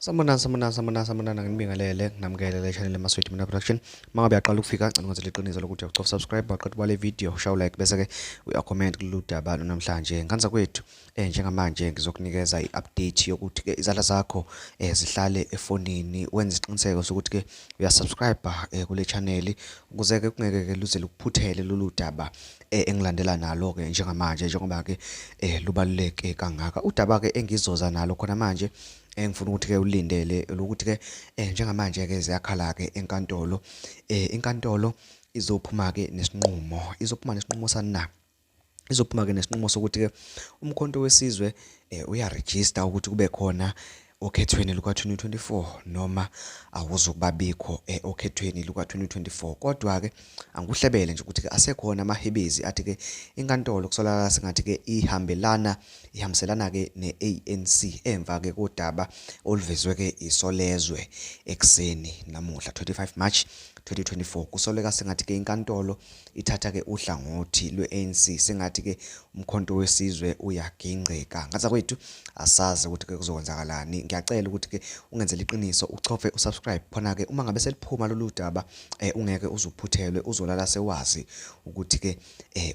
Sanibonani, sanibonani, sanibonani, sanibonani, nginibingelele, nginamukele le channel Maswidi Mina Production. Mangabe uyaqala ukufika, ngicela ungenzele iqiniso lokuthi uyacofa subscribe, waqeda ubale video, ushaye like bese ke uyacomment kulolu daba namhlanje. Nganza kwethu, njengamanje ngizokunikeza i-update yokuthi ke izandla zakho zihlale efonini, wenze isiqiniseko sokuthi ke uyasubscribe kule channel ukuze ke kungeke ke luze lukuphuthele lolu daba engilandela nalo ke njengamanje, njengoba ke lubaluleke kangaka. Udaba ke engizoza nalo khona manje engifuna ukuthi ke ulindele ukuthi ke njengamanje ke ziyakhala ke enkantolo, inkantolo izophuma ke nesinqumo, izophuma nesinqumo sani na? Izophuma ke nesinqumo sokuthi ke uMkhonto weSizwe uyarejista ukuthi kube khona okhethweni luka-2024 noma awuzukubabikho okhethweni luka-2024. Kodwa-ke angikuhlebele nje ukuthi-ke asekhona amahebezi athi-ke inkantolo kusolakala sengathi-ke ihambelana ihambiselana-ke ne-ANC emva-ke kodaba oluvezwe-ke iSolezwe ekuseni namuhla 25 March 2024. Kusoleka sengathi-ke inkantolo ithatha-ke uhlangothi lwe-ANC, sengathi-ke uMkhonto weSizwe uyagingqika. Ngathi kwethu asazi ukuthi-ke kuzokwenzakalani. Ngiyacela ukuthi-ke ungenzele iqiniso uchofe usubscribe khona-ke uma ngabe seliphuma lolu daba ungeke uzuphuthelwe, uzolala sewazi ukuthi-ke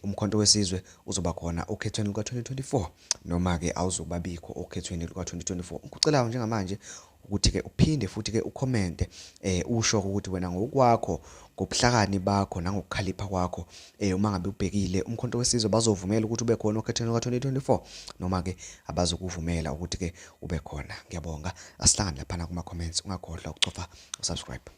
uMkhonto weSizwe uzoba khona okhethweni luka-2024 noma-ke awuzukubabikho okhethweni luka-2024. Ngikucelayo njengamanje ukuthi-ke uphinde futhi-ke ukhomente usho ukuthi wena ngokwakho, ngobuhlakani bakho nangokukhalipha kwakho, uma ngabe ubhekile uMkhonto weSizwe bazovumela ukuthi ube khona okhethweni luka-2024 noma-ke abazokuvumela ukuthi-ke ube khona. Ngiyabonga, asihlangane laphana kuma-comments, ungakhohlwa ukucofa usubscribe.